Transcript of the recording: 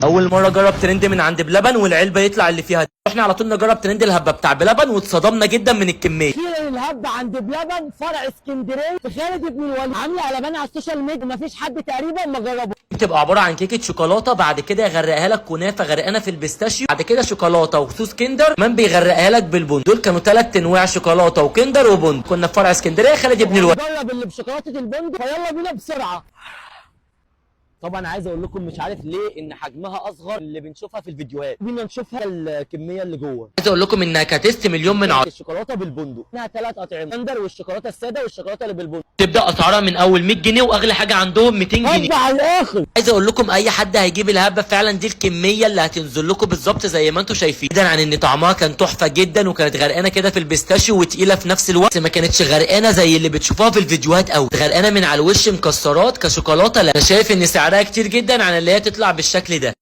اول مرة اجرب ترند من عند بلبن والعلبه يطلع اللي فيها. احنا على طول نجرب ترند الهبة بتاع بلبن واتصدمنا جدا من الكمية. اخيرا الهبة عند بلبن فرع اسكندرية في خالد بن الوليد، عامله قلبان على ال social media ومفيش حد تقريبا ما جربه. بتبقى عبارة عن كيكة شوكولاتة، بعد كده يغرقها لك كنافه غرقانة في ال pistachio، بعد كده شوكولاتة وصوص كندر، كمان بيغرقها لك بالبندق. دول كانوا 3 انواع شوكولاتة وكندر وبندق. كنا في فرع اسكندرية خالد بن الوليد. جرب اللي بشوكولاته البندق، فيلا بينا بسرعة. طبعا عايز اقول لكم مش عارف ليه ان حجمها اصغر اللي بنشوفها في الفيديوهات، بينا نشوفها الكمية اللي جوه. عايز اقول لكم انها ك taste مليون من 10. الشوكولاتة بالبندق انها 3 اطعمه، كندر والشوكولاته السادة والشوكولاته اللي بالبندق. تبدا اسعارها من اول 100 جنيه واغلى حاجة عندهم 200 جنيه. هبه على الاخر. عايز اقول لكم اي حد هيجيب الهبة فعلا دي الكمية اللي هتنزل لكم بالظبط زي ما انتم شايفين. بعيدا عن ان طعمها كان تحفة جدا وكانت غرقانة كده في ال pistachio وتقيله في نفس الوقت، ما كانتش غرقانة زي اللي بتشوفوها في الفيديوهات قوي، غرقانة من على الوش مكسرات كشوكولاته. لا انا شايف ان سعرها كتير جدا عن اللي هي تطلع بالشكل ده.